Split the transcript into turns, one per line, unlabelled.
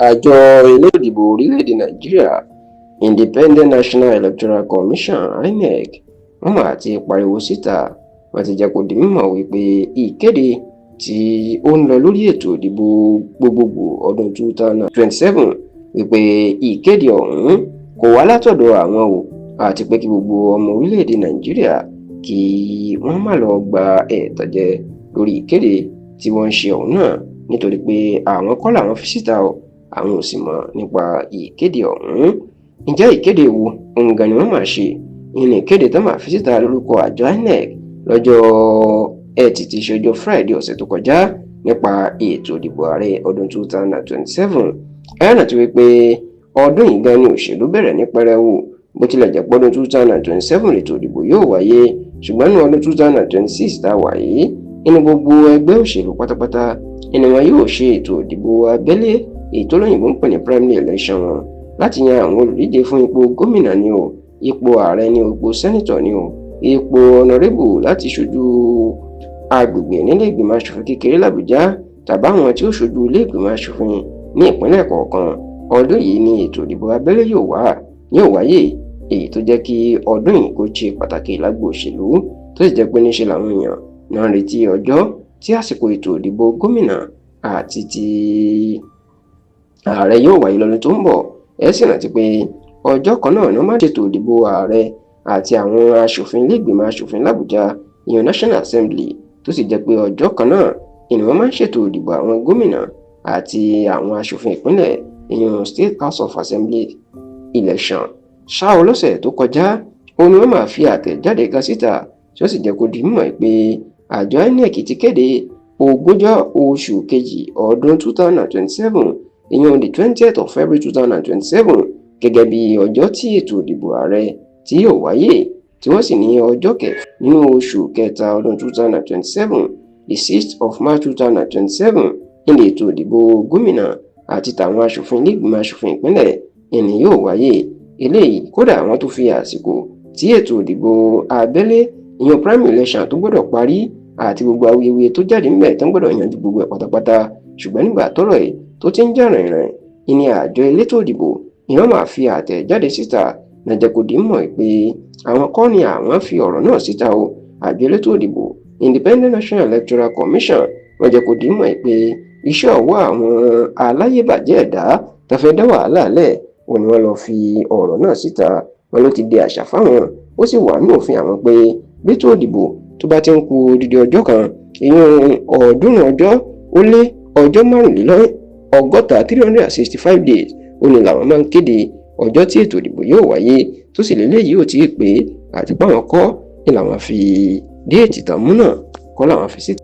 Àjọ elétò ìdìbò orílẹ̀-èdè Nàìjíríà, Independent National Electoral Commission, INEC, wọ́n mà ti pariwo síta. Wọ́n ti jẹ́ kó di mímọ̀ wípé ìkéde tí ó ń lọ lórí ètò ìdìbò gbogbogbò ọdún 2027, wípé ìkéde ọ̀hún kò wá látọ̀dọ̀ àwọn o, àti pé kí gbogbo ọmọ orílẹ̀-èdè Nàìjíríà kí wọ́n má lọ gba ẹ̀tànjẹ lórí ìkéde tí wọ́n ń ṣe ọ̀hún náà, nítorí pé àwọn kọ́ làwọn fi síta o, àwọn ò sì mọ̀ nípa ìkéde ọ̀hún. Ǹjẹ́ ìkéde wo òǹgàn ni wọ́n máa ṣe? Ìní ìkéde tó máa fi síta lórúkọ àjọ INEC lọ́jọ́ Ẹtì tí í ṣe ọjọ́ Friday ọ̀sẹ̀ tó kọjá nípa ètò ìdìbò ààrẹ ọdún 2027. Ẹ rántí wípé ọdún yìí gan ni òṣèlú bẹ̀rẹ̀ ní pẹrẹwu. Bó tilẹ̀ jẹ́ pọ́dún 2027 ètò ìdìbò yóò wáyé, ṣùgbọ́n ní ọdún 2026 tá a wà yìí, inú gbogbo ẹgbẹ́ òṣèlú pátápátá ni wọn yóò ṣe ètò ìdìbò abẹ́lé, èyí tó lóyìnbó ń pè ní primary election wọn, láti yan àwọn olùdíje fún ipò gómìnà ni o, ipò ààrẹ ni o, ipò senator ni o, ipò honourable láti ṣojú agbègbè nílé ìgbìmọ̀ aṣòfin kékeré làbújá, tàbí àwọn tí ó ṣojú ilé ìgbìmọ̀ aṣòfin ní ìpínlẹ̀ kọ̀ọ̀kan. Ọdún yìí ni ètò ìdìbò abẹ́lé yóò wáyé, èyí tó jẹ́ kí ọdún yìí kó ṣe pàtàkì lágbo òṣèlú, tó sì jẹ́ pé níṣe làwọn èèyàn náà ń retí ọjọ́ tí àsìkò ètò ìdìbò gómìnà àti ti ààrẹ yóò wáyé lọ́dún tó ń bọ̀. Ẹ sì rántí pé ọjọ́ kan náà ni wọ́n máa ṣètò ìdìbò ààrẹ àti àwọn aṣòfin ilé ìgbìmọ̀ aṣòfin làbújá, ìyẹn National Assembly, tó sì jẹ́ pé ọjọ́ kan náà ni wọ́n máa ń ṣètò ìdìbò àwọn gómìnà àti àwọn aṣòfin ìpínlẹ̀, ìyẹn State House of Assembly election. Ṣá o, lọ́sẹ̀ tó kọjá ó ní wọ́n máa fi àtẹ̀jáde kan síta, tí ó sì jẹ́ kó di mímọ̀ pé àjọ INEC ti kéde 20 oṣù kejì ọdún 2027, ìyẹn the 20th of February 2027, gẹ́gẹ́ bí ọjọ́ tí ètò ìdìbò ààrẹ tí yóò wáyé, tí wọ́n sì ní ọjọ́ kẹfà nínú oṣù kẹta ọdún 2027, the 6th of March 2027, ní ètò ìdìbò gómìnà àti tàwọn aṣòfin ilé ìgbìmọ̀ aṣòfin ìpínlẹ̀ ìní yóò wáyé. Eléyìí kódà, àwọn tó fi àsìkò tí ètò ìdìbò abẹ́lé, ìyẹn primary election, tó gbọ́dọ̀ parí àti gbogbo awuyewuye tó jáde ńbẹ̀ tó ń gbọ́dọ̀ yanjú gbogbo ẹ̀ pátápátá. Ṣùgbọ́n nígbà tọ́rọ̀ ẹ̀ tó ti ń jà rìnrìn, ìní àjọ elétò ìdìbò ìyẹn máa fi àtẹ̀jáde síta nàjẹkòdì mọ̀ pé àwọn kọ́ ni àwọn fi ọ̀rọ̀ náà síta o. Àjọ elétò ìdìbò, Independent National Electoral Commission, wọ́n jẹ́ kó di mọ̀ pé iṣẹ́ ọwọ́ àwọn aláyébàjẹ́ ẹ̀dá tó fẹ́ dá wàhálà lẹ̀ ò ní wọ́n lọ fi ọ̀rọ̀ náà síta. Wọn ló ti di àṣà fáwọn, ó sì wà ní òfin àwọn pé bẹ́tò ìdìbò tó bá ti ń ku odidi ọjọ́ kan, ìyún 365 ọjọ́ 365 days, ó ní làwọn máa ń kéde ọjọ́ tí ètò ìdìbò yóò wáyé, tó sì lélẹ́yìí ò tí ì pé, àti páwọn kọ́ ni làwọn fi date tán mú náà kọ́ làwọn fi síta.